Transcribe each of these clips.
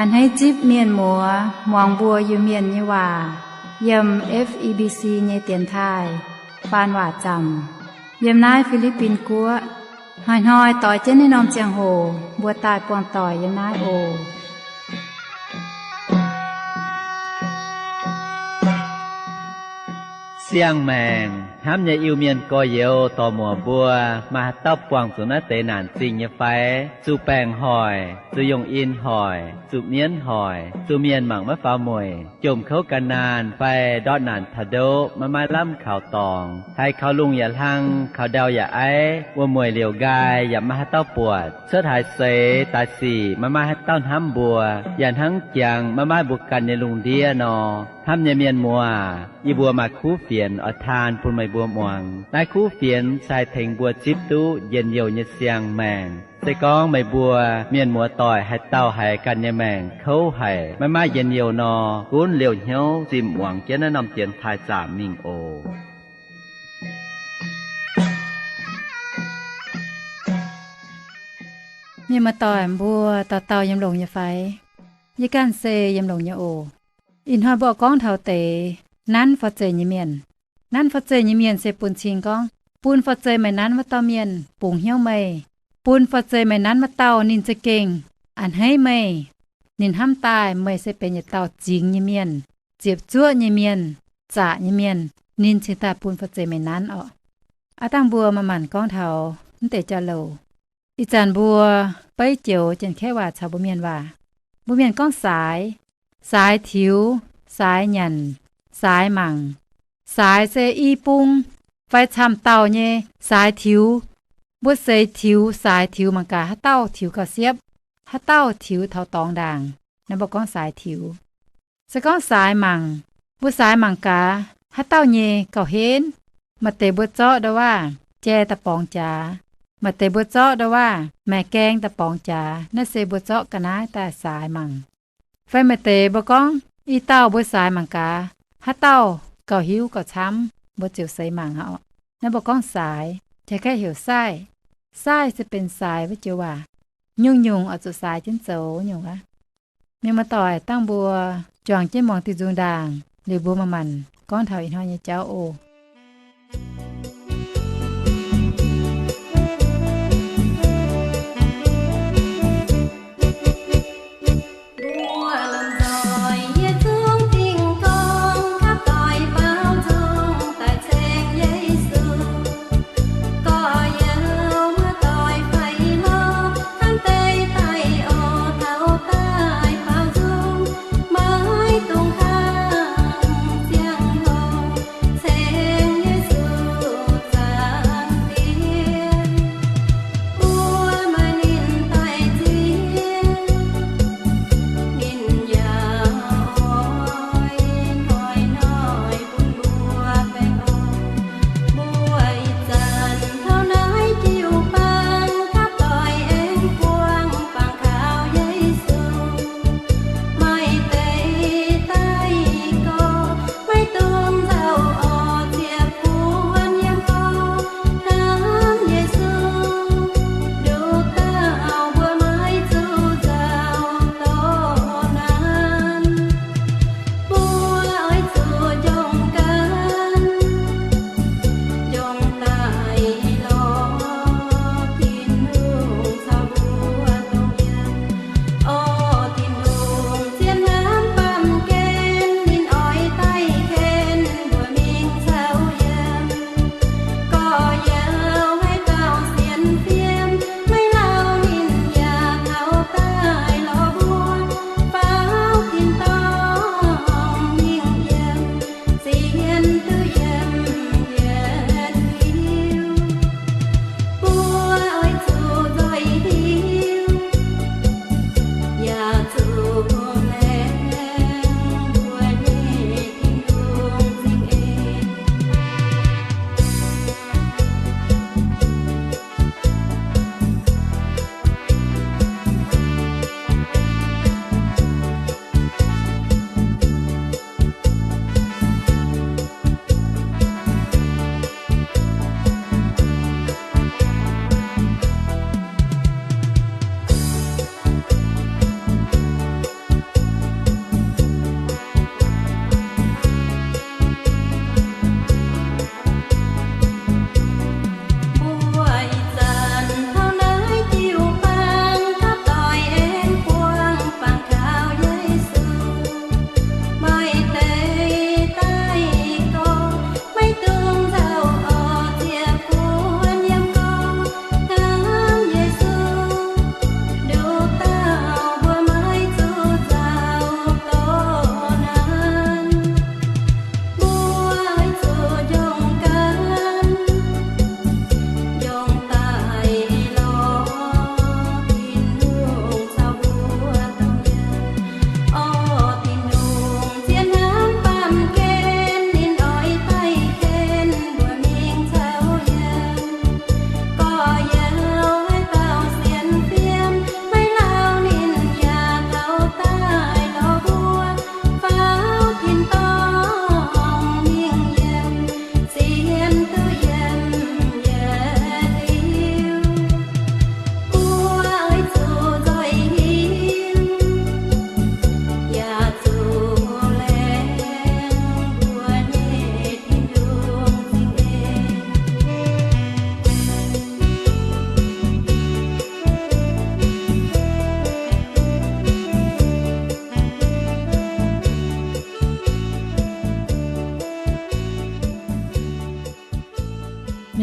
A'hneiv zipv mienh muoz muangx mbuo Iu-Mienh nyei waac yiem F E B C nyei dienx taaih faan waac zaamc yiem naaiv Fi^li^bin Guoqv. Hnoi-hnoi doix jienv naaiv norm ziangh hoc mbuo daaih buangh doic yiem naaiv oc. Siang-maengc hnamv nyei Iu-Mienh gorx-youz dorc-muoc mbuo, maaih haaix dauh buangh zuqc naaiv deix naanc zingh nyei fai? Zuqc baengc hoic, zuqc yungh in hoic, zuqc mienv hoic, zuqc mienh mangc maiv faaux mueic, jomc kouv gan naanh fai ndortv naanc taux ndoqv maiv maaih lamh kaux dorngx, haiz kaux lungh yaac hlang, kaux ndau yaac aiv, wuom-mueic liouc nqaai yaac maiv maaih haaix dauh buatc, cuotv haaix seix daaih sic maiv maaih haaix dauh hnamv mbuo, yaac hnangv jangx maiv maaih mbuo ganh nyei lungh ndiev nor. Hnamv nyei mienh muoz, yie mbuo maaih kuv fienx oix taan bun meih mbuo muangx. Naaiv kuv fienx se haih tengx mbuo zipv duqv njien-youh nyei siang-maengc. Se gorngv meih mbuo mienh muoz-doic haaix dauh haiz ganh nyei maengc kouv haic, maiv maaih njien-youh nor, gunv liouh hnyouv zimh muangx jienv naaiv norm dienx taaih zaamc mingh oc. Mienh muoz-doic mbuo dauh dauh yiem longx nyei fai? Yie ganh se yiem longx nyei oc. Ih hnoi mbuo gorngv taux deix nanv forv-zeih nyei mienh. Nanv forv-zeih nyei mienh se bun cing gorngv, bun forv-zeih meih nanv wuov dauh mienh bungx hnyouv meih. Bun forv-zeih meih nanv wuov dauh ninh za'gengh a'hneiv meih, ninh hnamv daaih meih se benx yietc dauh zingx nyei mienh, ziepc zuoqv nyei mienh, zaqc nyei mienh, ninh cingx daaih bun forv-zeih meih nanv orqc. Aav dangh mbuo manc-manc gorngv taux mv deix jauv-louc. Ih zanc mbuo beiv joux Janx-Kaeqv waac caux mbuo Mienh waac. Mbuo Mienh gorngv saaix, saaix tiux, saaix nyanc, saaix mangc. Saaix se i bung fai camv dauh nyei saaix tiux. Mbuo seix tiux, saaix tiux mangc gaax haaix dauh tiux gauh siepv, haaix dauh tiux taux dorngx ndaangc, naaiv mbuo gorngv saaix tiux. Se gorngv saaix mangc, mbuo saaix mangc gaax haaix dauh nyei gauh henv. Maaih deix mbuo zorqv ndau waav jai daaih borngz jaax, maaih deix mbuo zorqv ndau waav maengx gaeng daaih borngz jaax, naaiv se mbuo zorqv ga'naaiv daaih saaix mangc. Fai maaih deix mbuo gorngv i dauh mbuo saaix mangc gaax haaix dauh gauh hiuv gauh camv, mbuo ziouc seix mangc aqv. Naaiv mbuo gorngv saaix. Janx-Kaeqv heuc ไส้. ไส้ se benx saaix wuov joux waac. Nyungc-nyungc oix zuqc saaix jienv zoux nyungc aqv. Mienh muoz-doic, dangh mbuo juangc jienv muangx diuh nzung ndaangc liuz mbuo manc-manc gorngv taux ih hnoi nyei jauv oc.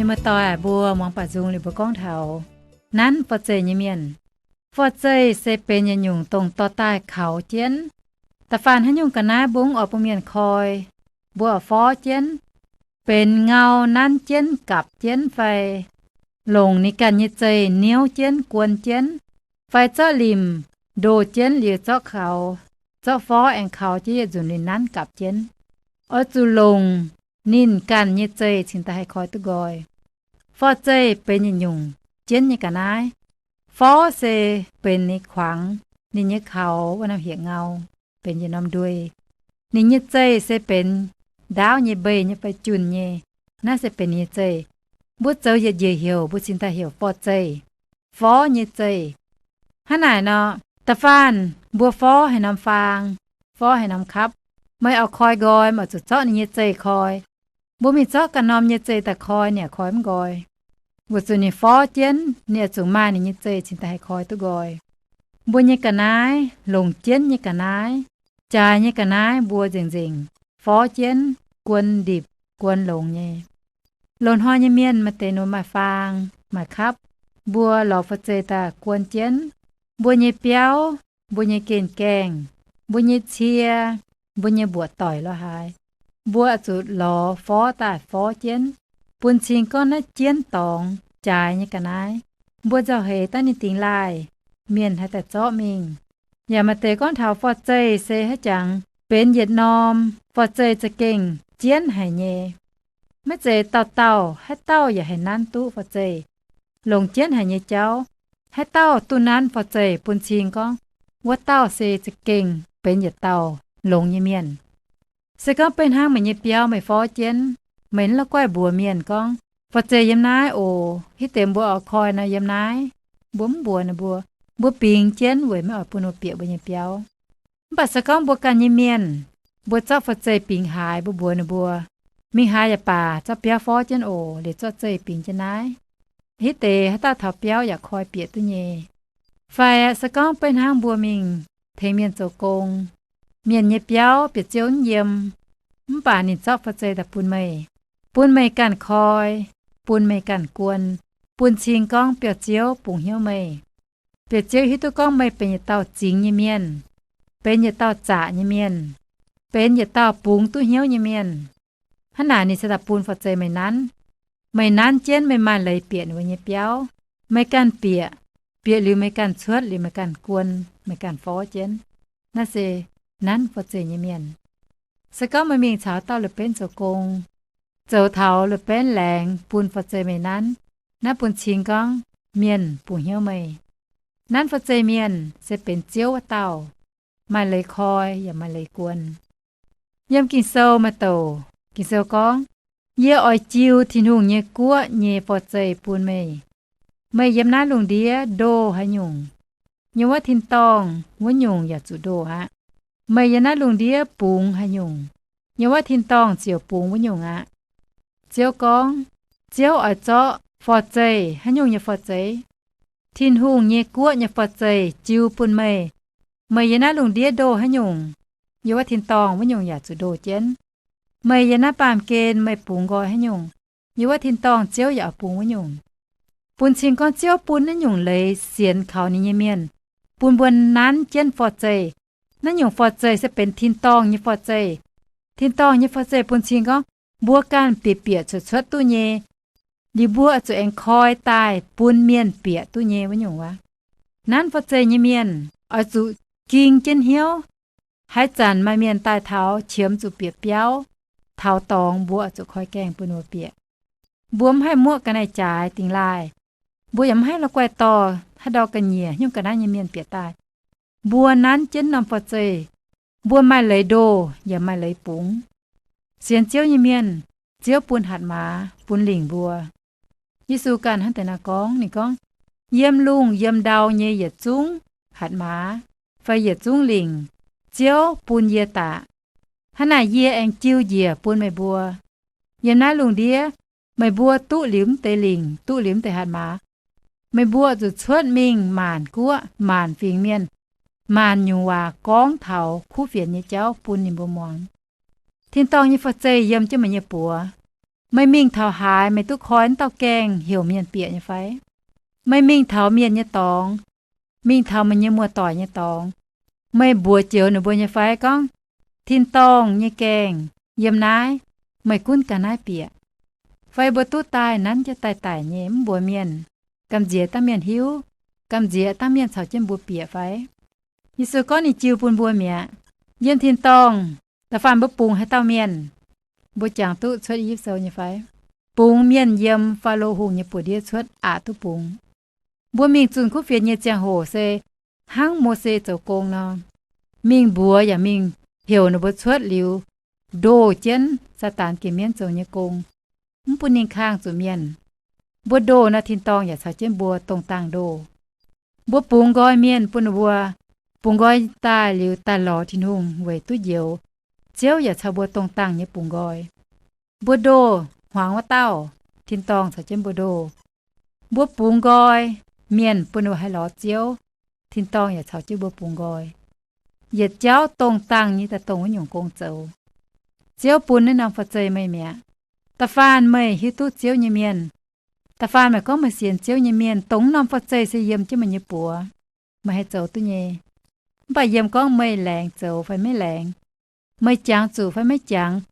Muoz-doic, mbuo muangx baaux nzung liuz mbuo gorngv taux nanv forv-zeih nyei mienh. Forv-zeih se benx yietc nyungc dongh dorh daaih kaux jienv. Da'faanh haaix nyungc ga'naaiv mbuo mv oix bun mienh koi, mbuo oix forv jienv, benx ngau nanv jienv gapc jienv fai longc ninh ganh nyei zeih niouv jienv guon jienv, fai zorqv limc ndoh jienv liuz zorqv kaux, zorqv forv aengx kaux jienv yietc nzunc ninh nanv gapc jienv. Oix zuqc longc ninh ganh nyei zeih cingx daaih haih koi duqv nqoi. Forv-zeih benx yietc nyungc jienv nyei ga'naaiv. Forv se benx ninh kuangx, ninh nyei kaux wuov norm hieh ngau, benx yietc norm nduei. Ninh nyei zeih se benx ndaauv nyei, mbei nyei fai junh nyei. Naaiv se benx ninh nyei zeih. Mbuo zoux yietc njiec heuc mbuo cingx daaih heuc forv-zeih, forv nyei zeih. Hnangv naaic nor, da'faanh mbuo forv haaix norm faang, forv haaix norm kapv, meih oix koi nqoi, meih oix zuqc zorqv ninh nyei zeih koi. Mbuo mingh zorqv ganh norm nyei zeih daaih koi, ninh yaac koi mv nqoi. Weic zuqc ninh forv jienv, ninh oix zuqc maaih ninh nyei zeih cingx daaih haih koi duqv nqoi. Mbuo nyei ga'naaiv, longc jienv nyei ga'naaiv, jaaix nyei ga'naaiv mbuo nzengc-nzengc forv jienv guon ndipc, guon longx nyei. Loz-hnoi nyei mienh maaih deix nor maaih faang, maaih kapv, mbuo lorz forv-zeih daaih guon jienv. Mbuo nyei biauv, mbuo nyei gen gaengh, mbuo nyei cie, mbuo nyei mbuoqc doic lo haaix, mbuo oix zuqc lorz forv daaih forv jienv, bun cing gorngv naaiv jienv dorngx jaaix nyei ga'naaiv. Mbuo nzauh heix daaih ninh dingx laaih, mienh haih daaih zorqv mingh. Yaac maaih deix gorngv taux forv-zeih se haaix jangx benx yietc norm forv-zeih za'gengh jienv haic nyei. Maiv zeiz dauh dauh, haaix dauh yaac haih nanv duqv forv-zeih. Longc jienv haic nyei jauv, haaix dauh duqv nanv forv-zeih bun cing gorngv wuov dauh se za'gengh benx yietc dauh longx nyei mienh. Se gorngv beiv hnangv meih nyei biauv meih forv jienv, meih mv la'guaih mbuox mienh gorngv, forv-zeih yiem naaiv oc, hitv deix mbuo oix koi nor yiem naaiv, mbuo mv mbuox ninh mbuo. Mbuo bingx jienv weic maiv oix bun ninh mbuo bieqc mbuo nyei biauv. Mv baac se gorngv mbuo ganh nyei mienh, mbuo zorqv forv-zeih bingx haaix, mbuo mbuox ninh mbuo, mingh haaix yaac baac zorqv biauv forv jienv oc, liuz zorqv zeih bingx jienv naaiv. Hitv deix haaix dauh taux biauv yaac koi bieqc duqv nyei. Fai se gorngv beiv hnangv mbuo mingh tengx mienh zoux gong, mienh nyei biauv bieqc ziouv mv yiem, mv baac ninh zorqv forv-zeih daaih bun meih, bun meih ganh koi, bun meih ganh guon, bun cing gorngv biauv-ziouv bungx hnyouv meih. Biauv-ziouv hiuv duqv gorngv meih benx yietc dauh zingx nyei mienh, benx yietc dauh zaqc nyei mienh, benx yietc dauh bungx duqv hnyouv nyei mienh. Hnangv naaic ninh cingx daaih bun forv-zeih meih nanv. Meih nanv jienv meih maaih leiz bieqc ninh mbuo nyei biauv. Meih ganh bieqc, bieqc liuz meih ganh cuotv, liuz meih ganh guon, meih ganh forv jienv. Naaiv se nanv forv-zeih nyei mienh. Se gorngv meih mingh caux dauh la'benv zoux gong, zoux taux la'benv laengz bun forv-zeih meih nanv, naaiv bun cing gorngv mienh bungx hnyouv meih. Nanv forv-zeih mienh se benx Ziouv wuov dauh, maaih leiz koi yaac maaih leiz guon. Yiem Ging-Sou maaih douc Ging-Sou gorngv, Yie oix jiu Tin-Hungh nyei guoqv nyei forv-zeih bun meih. Meih yiem naaiv lungh ndiev ndoh haaix nyungc, yiem wuov tin-dorngh wuov nyungc yaac zuqc ndoh aqv. Meih yiem naaiv lungh ndiev bungx haaix nyungc, yiem wuov tin-dorngh ziouc bungx wuov nyungc aqv. Ziouv gorngv, Ziouv oix zorqv forv-zeih, haaix nyungc nyei forv-zeih? Tin-Hungh nyei guoqv nyei forv-zeih jiu bun meih. Meih yiem naaiv lungh ndiev ndoh haaix nyungc, yiem wuov tin-dorngh wuov nyungc yaac zuqc ndoh jienv. Meih yiem naaiv baamh gen meih bungx nqoi haaix nyungc, yiem wuov tin-dorngh Ziouv yaac oix bungx wuov nyungc. Bun cing gorngv Ziouv bun naaiv nyungc leiz sienx kaux ninh nyei mienh, bun mbuo nanv jienv forv-zeih. Naaiv nyungc forv-zeih se benx tin-dorngh nyei forv-zeih. Tin-dorngh nyei forv-zeih bun cing gorngv mbuo ganh bieqc bieqc cuotv cuotv duqv nyei, liuz mbuo oix zuqc aengx koi daaih bun mienh bieqc duqv nyei wuov nyungc wuov. Nanv forv-zeih nyei mienh oix zuqc ging jienv hnyouv. Haaix zanc maaih mienh daaih taux, qiemx zuqc bieqc biauv, taux dorngx, mbuo oix zuqc koi gaengh bun ninh mbuo bieqc. Mbuo mv haih muoqv ga'naaiv-jaaix dingx laaih. Mbuo yaac mv haih la'guaih dorh haaix ndau ga'nyiec nyungc ga'naaiv nyei mienh bieqc daaih. Mbuo nanv jienv norm forv-zeih. Mbuo maaih leiz ndoh yaac maaih leiz bungx. Sienx Ziouv nyei mienh, Ziouv bun hatc maaz, bun lingc mbuo. Yesu ganh hnangv deix nor gorngv. Ninh gorngv, Yiem lungh yiem ndau nyei yietc zungv hatc maaz fai yietc zungv lingc, Ziouv bun yie daaih. Hnangv naaic yie aengx jiu njiec bun meih mbuo. Yiem naaiv lungh ndiev, meih mbuo duqv liuz mv deix lingc, duqv liuz mv deix hatc maaz, meih mbuo zuqc cuotv mingh maanc guoqv, maanc fingx mienh, maanc nyungc waac gorngv taux kuv fienx nyei jauv bun ninh mbuo muangx. Tin-dorngh nyei forv-zeih yiem jienv meih nyei buoz. Meih mingh taux haaix, meih duqv koi wuov dauh gaengh heuc mienh bieqc nyei fai? Meih mingh taux mienh nyei dorngx, mingh taux meih nyei muoz-doic nyei dorngx, meih mbuox joux ninh mbuo nyei fai gorngv, Tin-dorngh nyei gaengh yiem naaiv, meih gunv ga'naaiv bieqc? Fai mbuo duqv daaih nanv jienv daaih daic nyei, mv mbuox mienh, gamh nziex dangv mienh hiuv, gamh nziex dangv mienh caux jienv mbuo bieqc fai? Yesu gorngv ninh jiu bun mbuo mi'aqv. Yiem tin-dorngh da'faanh mbuo bungx haaix dauh mienh? Mbuo jangx duqv Cuotv I^yipv Sou nyei fai? Bungx mienh yiem Faalo Hungh nyei buoz-ndiev cuotv aqc duqv bungx. Mbuo mingh zunh kuv fienx nyei ziangh hoc se hnangv Mose zoux gong nor, mingh mbuox yaac mingh heuc ninh mbuo cuotv liuz, ndoh jienv Saadaan gengh mienv zoux nyei gong, mv bun ninh kangh zuqc mienh. Mbuo ndoh nor, tin-dorngh yaac caux jienv mbuo dongh dangh ndoh. Mbuo bungx nqoi mienh bun ninh mbuo bungx nqoi daaih liuz daaih lorz Tin-Hungh weic duqv njoux, Ziouv yaac caux mbuo dongh dangh nyei bungx nqoi. Mbuo ndoh hmuangx wuov dauh, tin-dorngh caux jienv mbuo ndoh. Mbuo bungx nqoi mienh bun ninh mbuo haih lorz Ziouv, tin-dorngh yaac caux jienv mbuo bungx nqoi. Yietc jauv dongh dangh nyei daaih dongh wuov nyungc gong zoux. Ziouv bun naaiv norm forv-zeih meih mi'aqv. Da'faanh meih hiuv duqv Ziouv nyei mienh, da'faanh meih gorngv meih sienx Ziouv nyei mienh, dongh wuov norm forv-zeih se yiem jienv meih nyei buoz, meih haih zoux duqv nyei. Mv baac yiem gorngv meih laengz zoux fai maiv laengz, meih jangx zuqc fai maiv jangx,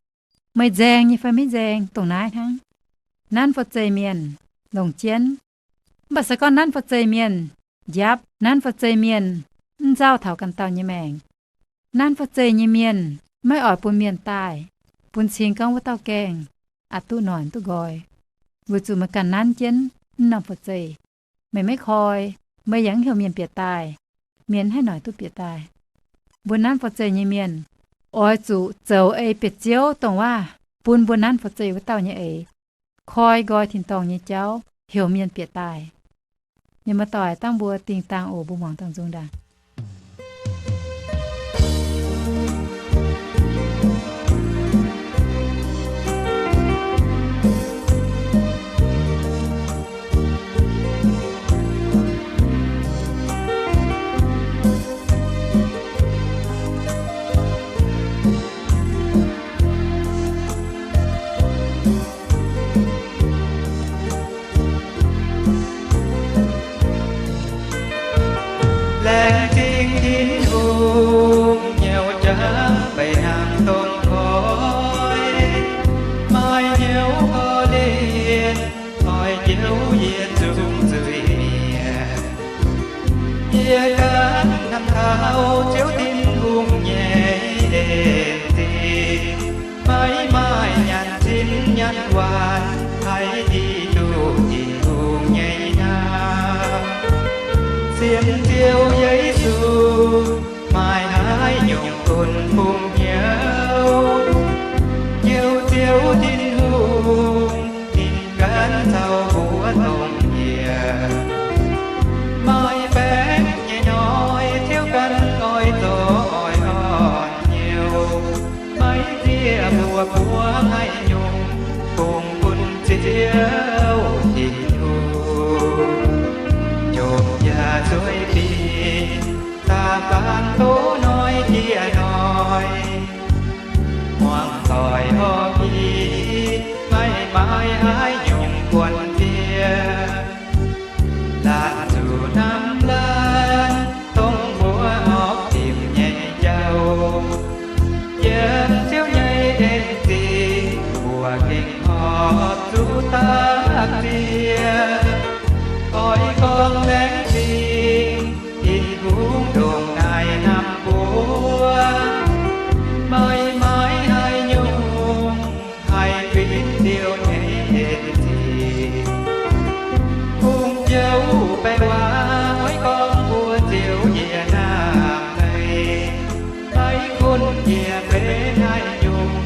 meih nzaeng nyei fai maiv nzaeng, dongh naaiv hnangv. Nanv forv-zeih mienh longc jienv. Mv baac se gorngv nanv forv-zeih mienh njapv, nanv forv-zeih mienh mv nzauh taux ganh dauh nyei maengc, nanv forv-zeih nyei mienh maiv oix bun mienh daaih, bun cing gorngv wuov dauh gaengh aqc duqv noic duqv nqoi, weic zuqc meih ganh nanv jienv wuov norm forv-zeih. Meih maiv koi, meih yaac mv heuc mienh bieqc daaih, mienh mv haih noic duqv bieqc daaih. Mbuo nanv forv-zeih nyei mienh oix zuqc zoux ei bieqc Ziouv dongh waac bun mbuo nanv forv-zeih wuov dauh nyei eix, koi nqoi tin-dorngh nyei jauv, heuc mienh bieqc daaih. Mienh muoz-doic, dangh mbuo dingh dangh oc, mbuo muangx dangh nzung ndaangc. Laengz zingh Tin-Hungh nyouz jangx mbenc hnaangx dongh koi, maaih hnyouv korv-lienh oix njoux yie zungv nzuih mienh. Yie ganh hnamv taux Ziouv Tin-Hungh nyei en zingh, maiv maaih nyanc zinh nyanc waanc haih ndiqv duqv Tin-Hungh nyei hnamv. Sienx Ziouv Yesu maaih haaix nyungc bun kungx hnyouv, Ziouv, Ziouv Tin-Hungh ninh ganh caux mbuo dongh yie. Maaih baengc nyei hnoi Ziouv ganh oix zorqv oix orn hnyouv, maiv zieqv mbuo buangv haaix nyungc kungx bun Ziouv Tin-Hungh. Jomc yaac zueih fingx, da'faanh tov hnoi jiex hnoi, muangx doic horpc i, maiv maaih haaix nyungc buonc fiev. Laatc zuqc hnamv laanh dongh mbuo horpc dimc nyei jauv. Yiem Ziouv nyei en zingh mbuo gengh horpc zuqc dapv ziex. Oix gorngv laengz zingh Tin-Hungh ndongc naaiv hnamv mbuo, maiv maaih haaix nyungc haih fingx Ziouv nyei en zingh. Kungx joux baengh waac oix gorngv mbuox Ziouv yie hnamv meih, maiv gunv yie benx haaix nyungc,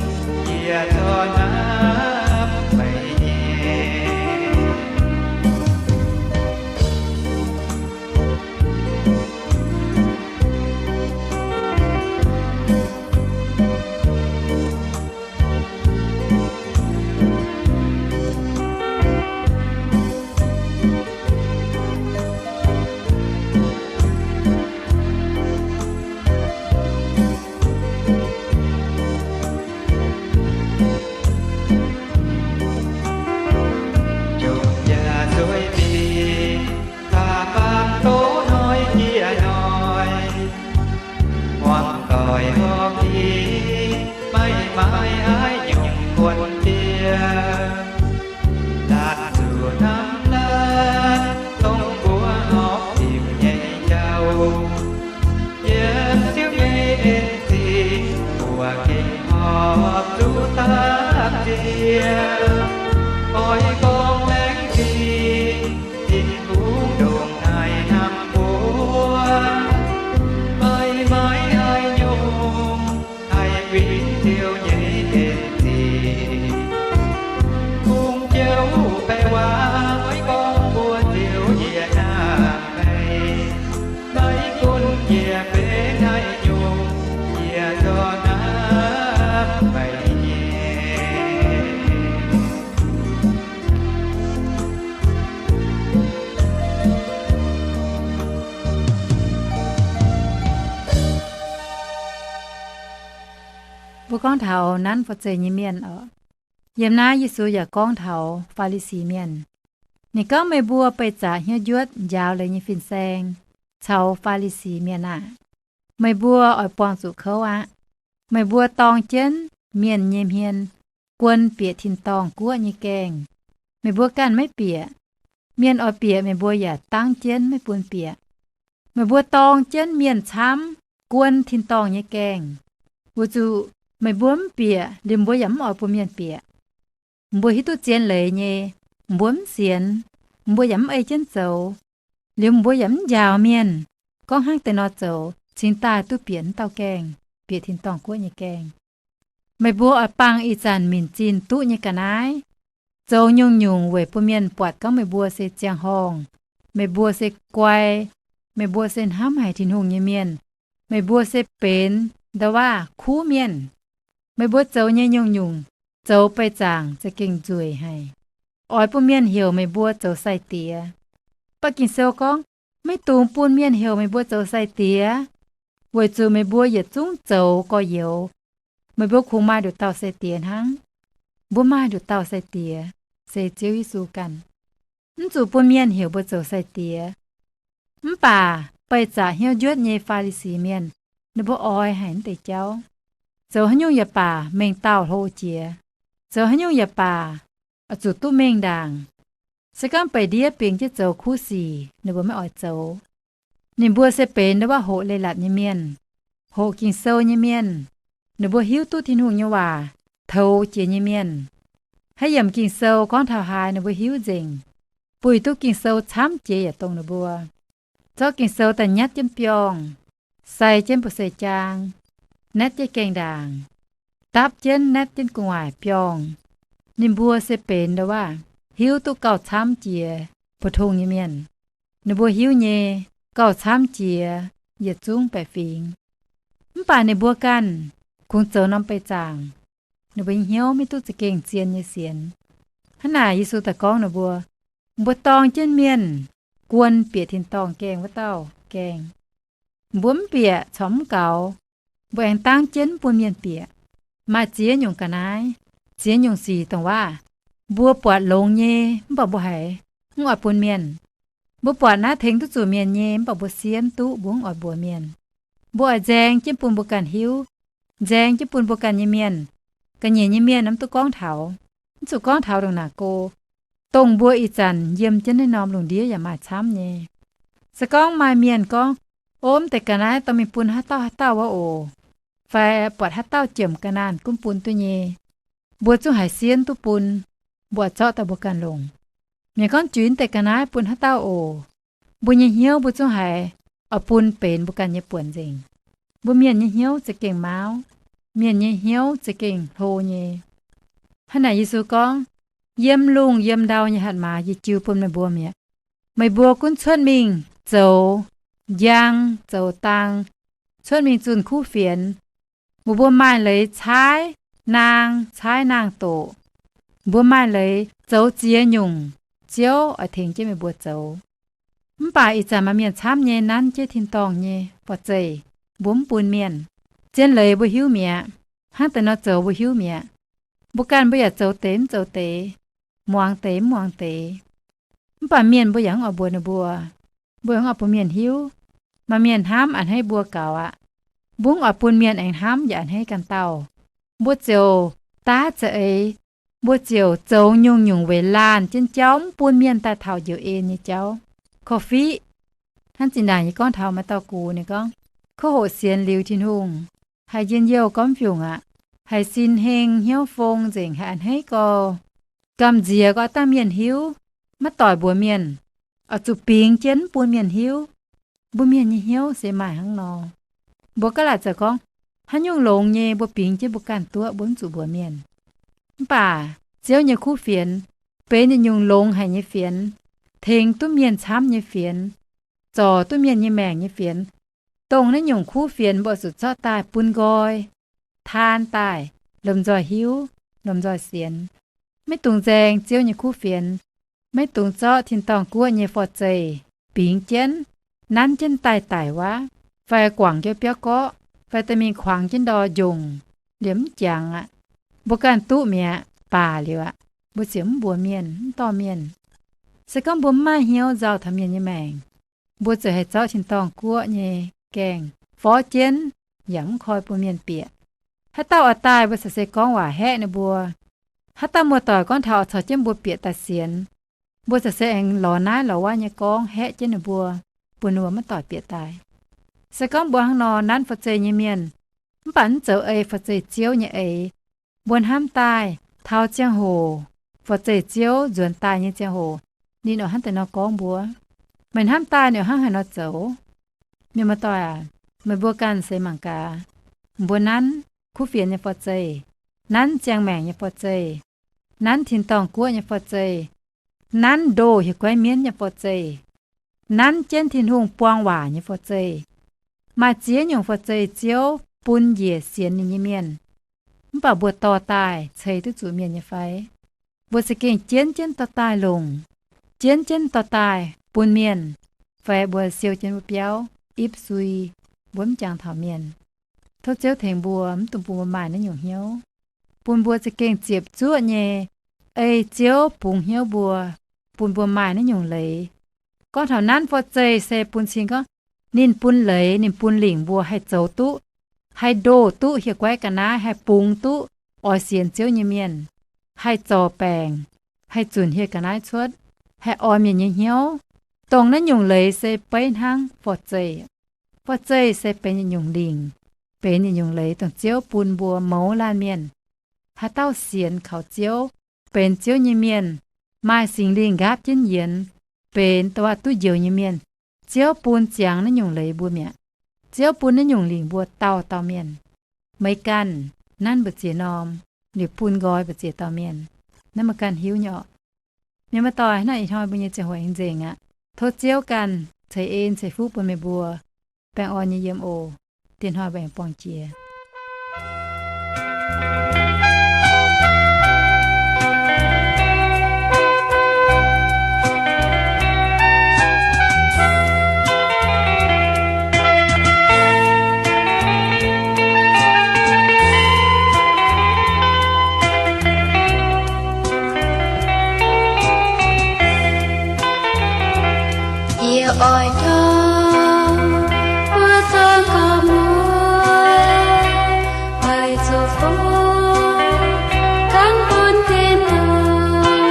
yie corc hnamv meih nyei. Maiv haih nyungc kuonx jiex, laatc zuqc hnamv laav dongh mbuo horpc dimc nyei jauv. Yiem Ziouv nyei en-zingh, mbuo gengh horpc zuqc dapv jiex. Oix gorngv laengz zingh, Tin-Hungh ndongc naaic hnamv mbuo. Maiv maaih haaix nyungc haih win Ziouv nyei en-zingh. Kungx Ziouv baeqc waac oix gorngv mbuo Ziouv yie hnamv meih. Maiv gunv yie benx haaix nyungc, yie zorqv hnamv meih nyei. Mbuo gorngv taux nanv forv-zeih nyei mienh oc. Yiem naaiv Yesu yaac gorngv taux Faa^li^si Mienh. Ninh gorngv, meih mbuo beih zaqc hnyouv njuotv njaaux leiz nyei fin-saeng caux Faa^li^si Mienh aah! Meih mbuo oix buangh zuqc kouv aqv. Meih mbuo dorng jienv mienh nyei hmien guon bieqc tin-dorngh guoqv nyei gaengh. Meih mbuo ganh maiv bieqc. Mienh oix bieqc meih mbuo yaac dangv jienv maiv bun bieqc. Meih mbuo dorng jienv mienh camv guon tin-dorngh nyei gaengh, weic zuqc meih mbuo mv bieqc liuz mbuo yaac mv oix bun mienh bieqc. Mbuo hiuv duqv zien leiz nyei, mbuo mv sienx, mbuo yaac mv ei jienv zoux, liuz mbuo yaac mv njaaux mienh gorngv hnangv deix nor zoux cingx daaih duqv bieqc wuov dauh gaengh, bieqc tin-dorngh guoqv nyei gaengh. Meih mbuo oix bangc ih zanc minc zinh duqv nyei ga'naaiv, zoux nyungc-nyungc weic bun mienh buatc gorngv meih mbuo se ziangh horngh, meih mbuo se guai, meih mbuo se hnamv haic Tin-Hungh nyei mienh, meih mbuo se benx nda'waav kuv mienh. Meih mbuo zoux nyei nyungc-nyungc, zoux beih zaangc za'gengh nzueic haic, oix bun mienh heuc meih mbuo zoux sai-diex. Mv baac Ging-Sou gorngv, maiv dungx bun mienh heuc meih mbuo zoux sai-diex, weic zuqc meih mbuo yietc zungv zoux gorx-youz. Meih mbuo kungx maaih nduqc dauh sai-diex hnangv. Mbuo maaih nduqc dauh sai-diex, se Ziouv Yesu ganh. Mv zuqc bun mienh heuc mbuo zoux sai-diex. Mv baac beih zaqc hnyouv njuotv nyei Faa^li^si Mienh, ninh mbuo oix haic naaiv deix jauv. Zoux haaix nyungc yaac baac mengh dauh hlo jiex. Zoux haaix nyungc yaac baac oix zuqc duqv mengh ndaangc. Se gorngv beih ndiev bingx jienv zoux kuv sic, ninh mbuo maiv oix zoux. Ninh mbuo se benx nda'waav hoqc leiz-latc nyei mienh, hoqc Ging-Sou nyei mienh. Ninh mbuo hiuv duqv Tin-Hungh nyei waac toux jiex nyei mienh. Haaix yiemc Ging-Sou gorngv taux haaix ninh mbuo hiuv nzengc. Buih duqv Ging-Sou camv jiex yaac dongh ninh mbuo. Zorqv Ging-Sou daaih nyatv jienv biorngh, sai jienv mbu'sei jaang, naetv jienv gaengh ndaangc, dapv jienv naetv jienv gu'nguaaic biorngh. Ninh mbuo se benx nda'waav hiuv duqv gauh camv jiex mbu'ndongx nyei mienh. Ninh mbuo hiuv nyei, gauh camv jiex yietc zungv baeqc fingx. Mv baac ninh mbuo ganh kungx zoux norm beih zaangc. Ninh mbuo nyei hnyouv maiv duqv za'gengh zien nyei sienx. Hnangv naaic Yesu daaih gorngv ninh mbuo, mbuo dorng jienv mienh guon bieqc tin-dorngh gaengh wuov dauh gaengh. Mbuo mv bieqc corc mv gaux. Mbuo aengx dangv jienv mv bun mienh bieqc. Maaih ziex nyungc ga'naaiv, ziex nyungc sic dongh waav, mbuo buatc longx nyei mv baac mbuo haiz mv oix bun mienh. Mbuo buatc naaiv tengx duqv zuqc mienh nyei mv baac mbuo siemv duqv mbuo mv oix mbuox mienh. Mbuo oix nzaeng jienv bun mbuo ganh hiuv, nzaeng jienv bun mbuo ganh nyei mienh, ga'nyiec nyei mienh mv duqv gorngv taux. Mv zuqc gorngv taux ndongc naaic go, dongh mbuo ih zanc yiem jienv naaiv norm lungh ndiev yaac maaih camv nyei. Se gorngv maaih mienh gorngv, o, mv deix ga'naaiv dorh mingh bun haaix dauh haaix dauh wuov oc, fai buatc haaix dauh jomc ga'naanh gunv bun duqv nyei, mbuo zungv haiz sienv duqv bun. Mbuo oix zorqv daaih mbuo ganh longc. Mienh gorngv, juix mv deix ga'naaiv bun haaix dauh oc, mbuo nyei hnyouv mbuo zungv haiz oix bun benx mbuo ganh nyei buonc nzengc. Mbuo mienh nyei hnyouv za'gengh mauv. Mienh nyei hnyouv za'gengh hlo nyei. Hnangv naaic Yesu gorngv, yiem lungh yiem ndau nyei hatc maaz yie jiu bun meih mbuo mi'aqv. Meih mbuo gunv cuotv mingh zoux njang zoux dang, cuotv mingh zunh kuv fienx. Mbuo mbuo maaih leiz caaiv naang, caaiv naang-doqc. Mbuo maaih leiz zoux ziex nyungc, Ziouv oix tengx jienv meih mbuo zoux. Mv baac ih zanc maaih mienh camv nyei nanv jienv tin-dorngh nyei forv-zeih, mbuo mv bun mienh. Zien leiz mbuo hiuv mi'aqv. Hnangv deix nor zoux mbuo hiuv mi'aqv. Mbuo ganh mbuo yaac zoux deix mv zoux deix, muangx deix mv muangx deix. Mv baac mienh mbuo yaac mv oix mbuox ninh mbuo. Mbuo yaac mv oix bun mienh hiuv. Maaih mienh hnamv a'hneiv mbuo gaux aqv. Mbuo mv oix bun mienh aengx hnamv yaac a'hneiv ganh dauh. Mbuo ziouc daav za'eix, mbuo ziouc zoux nyungc-nyungc weic laanh jienv jauv, mv bun mienh daaih taux njoux en nyei jauv. Korv-fiqv, hnangv zinh ndaangc yie gorngv taux maaih dauh gux ninh gorngv, kov hoqc sienx liuz Tin-Hungh, haih njien-youh gormx fiungc aqv, haih sin heng hnyouv fong nzengc, haih a'hneiv gau, gamh nziex gau, dangh mienh hiuv, maiv doic mbuox mienh, oix zuqc bingx jienv mv bun mienh hiuv. Mbuo mienh nyei hnyouv se maaih hnangv nor. Mbuo gaav laaic zoux gorngv, haaix nyungc longx nyei mbuo bingx jienv mbuo ganh duqv, mbuo mv zuqc mbuox mienh. Mv baac Ziouv nyei kuv fienx benx yietc nyungc longx haic nyei fienx, tengx duqv mienh camv nyei fienx, zorc duqv mienh nyei maengc nyei fienx. Dongh naaiv nyungc kuv fienx mbuo zuqc zorqv daaih bun nqoi, taan daaih, lomh nzoih hiuv, lomh nzoih sienx. Maiv dungx nzaeng Ziouv nyei kuv fienx. Maiv dungx zorqv tin-dorngh guoqv nyei forv-zeih bingx jienv, nanv jienv daaih daic waav, fai guangc jienv biauv gorqv, fai dorh mingh kuangx jienv ndor njongc, liemh mv jangx aqv. Mbuo ganh duqv mi'aqv, baac liuz aqv, mbuo ziouc mv mbuox mienh, mv dorh mienh. Se gorngv mbuo mv maaih hnyouv nzauh taux mienh nyei maengc, mbuo ziouc haih zorqv tin-dorngh guoqv nyei gaengh forv jienv, yaac mv koi bun mienh bieqc. Haaix dauh oix daaih, mbuo ziouc se gorngv waac haeqv ninh mbuo. Haaix dauh muoz-doic gorngv taux oix caux jienv mbuo bieqc daaih sienx, mbuo ziouc se aengx lorz naaiv lorz wuov nyei gorngv haeqv jienv ninh mbuo, bun ninh mbuo maiv doic bieqc daaih. Se gorngv mbuo hnangv nor nanv forv-zeih nyei mienh, mv baac mv zoux ei forv-zeih Ziouv nyei eix, mbuo hnamv daaih taux ziangh hoc forv-zeih Ziouv nzuonx daaih nyei ziangh hoc, ninh oix hnangv deix nor gorngv mbuo. Meih hnamv daaih ninh oix hnangv haaix nor zoux? Mienh muoz-doic aac, meih mbuo ganh se mangc gaax, mbuo nanv kuv fienx nyei forv-zeih, nanv ziangh maengc nyei forv-zeih, nanv tin-dorngh guoqv nyei forv-zeih, nanv ndoh hieh guaiv mienv nyei forv-zeih, nanv jienv Tin-Hungh buang waac nyei forv-zeih. Maaih ziex nyungc forv-zeih Ziouv bun njiec sienx ninh nyei mienh. Mv baac mbuo dorh daaih ceix duqv zuqc mienh nyei fai? Mbuo za'gengh jienv jienv dorh daaih longc, jienv jienv dorh daaih bun mienh, fai mbuo siou jienv wuov biauv, ipv sui, mbuo mv jangx taux mienh. Tov Ziouv tengx mbuo, mv dungx bun mbuo maaih naaiv nyungc hnyouv, bun mbuo za'gengh ziepc zuoqv nyei ei Ziouv bungx hnyouv mbuo, bun mbuo maaih naaiv nyungc leiz. Gorngv taux nanv forv-zeih se bun cing gorngv ninh bun leiz, ninh bun lingc mbuo haih zoux duqv, haih ndoh duqv hieh guaiv ga'naaiv, haih bungx duqv oix sienx Ziouv nyei mienh, haih zorc baengc, haih zunc hieh ga'naaiv cuotv, haih orn mienh nyei hnyouv. Dongh naaiv nyungc leiz se beiv hnangv forv-zeih. Forv-zeih se benx yietc nyungc lingc, benx yietc nyungc leiz dongh Ziouv bun mbuo mouz laanh mienh. Haaix dauh sienx kaux Ziouv, benx Ziouv nyei mienh, maaih Singx Lingh nqaapv jienv yienx, benx dongh waac duqv njoux nyei mienh, Ziouv bun ziangx naaiv nyungc leiz mbuo mi'aqv. Ziouv bun naaiv nyungc lingc mbuo dauh dauh mienh. Meix ganh nanv mbu'ziex norm, liuz bun nqoi mbu'ziex dauh mienh. Naaiv meih ganh hiuv nyei orqc. Mienh muoz-doic, naaiv ih hnoi mbuo nyei ziangh hoc aengx nzengc aqv. Tov Ziouv ganh ceix en ceix fuqv bun meih mbuo, baengh orn nyei yiem oc. Diex hnoi mbuo aengx buangh jiex. Yie oix tov mbuo zoux gorx-muoz, meih zuqc fungx dangv bun Tin-Hungh,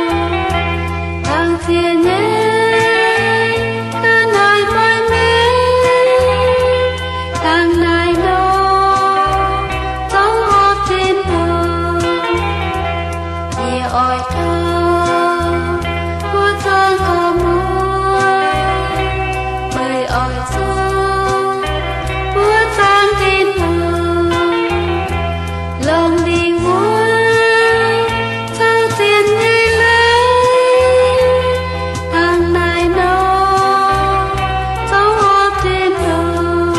dangv ziex nyeic ga'naaiv maiv mengh, dangh naaiv nor zorngv horpc Tin-Hungh. Yie oix tov mbuo zoux gorx-muoz, meih oix zorqv mbuo dangv Tin-Hungh, longc lingc mbuo zoux zien nyei leiz, dangh naaiv nor zorngv horpc Tin-Hungh.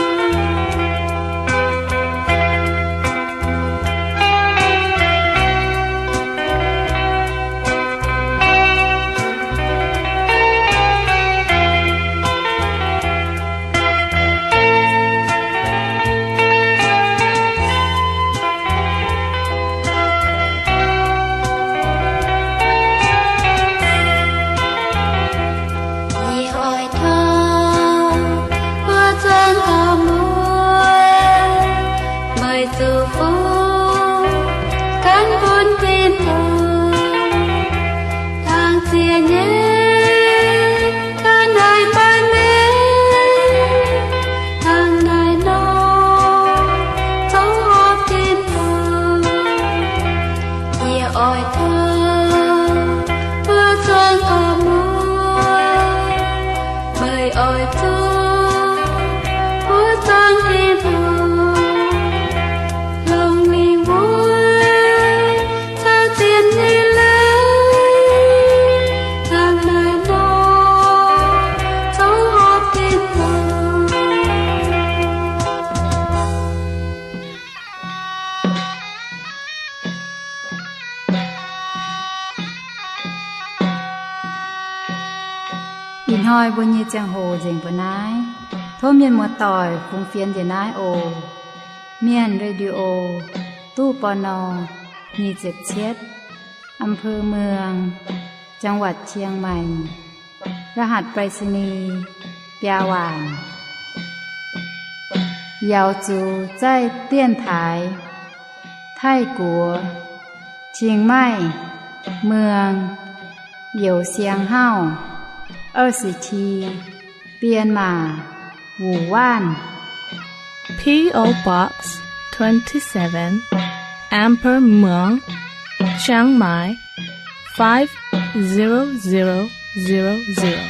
Ih hnoi mbuo nyei ziangh hoc nzengc mbuo naaiv. Tov mienh muoz-doic fungx fienx njiec naaiv oc. Mienh Radio, ตู้ ปณ. nyic ziepc cietv, อำเภอเมือง จังหวัดเชียงใหม่ รหัสไปรษณีย์ biaa waanc. Yaux zuqc zaih dienv taaix Taiv-Guoqv, Chiang Mai, Muang, Youz Siang Hauv, 二十七, Bienh Maac, Wuonh Waanv. P O Box twenty-seven, อำเภอเมือง เชียงใหม่ five zero zero zero zero.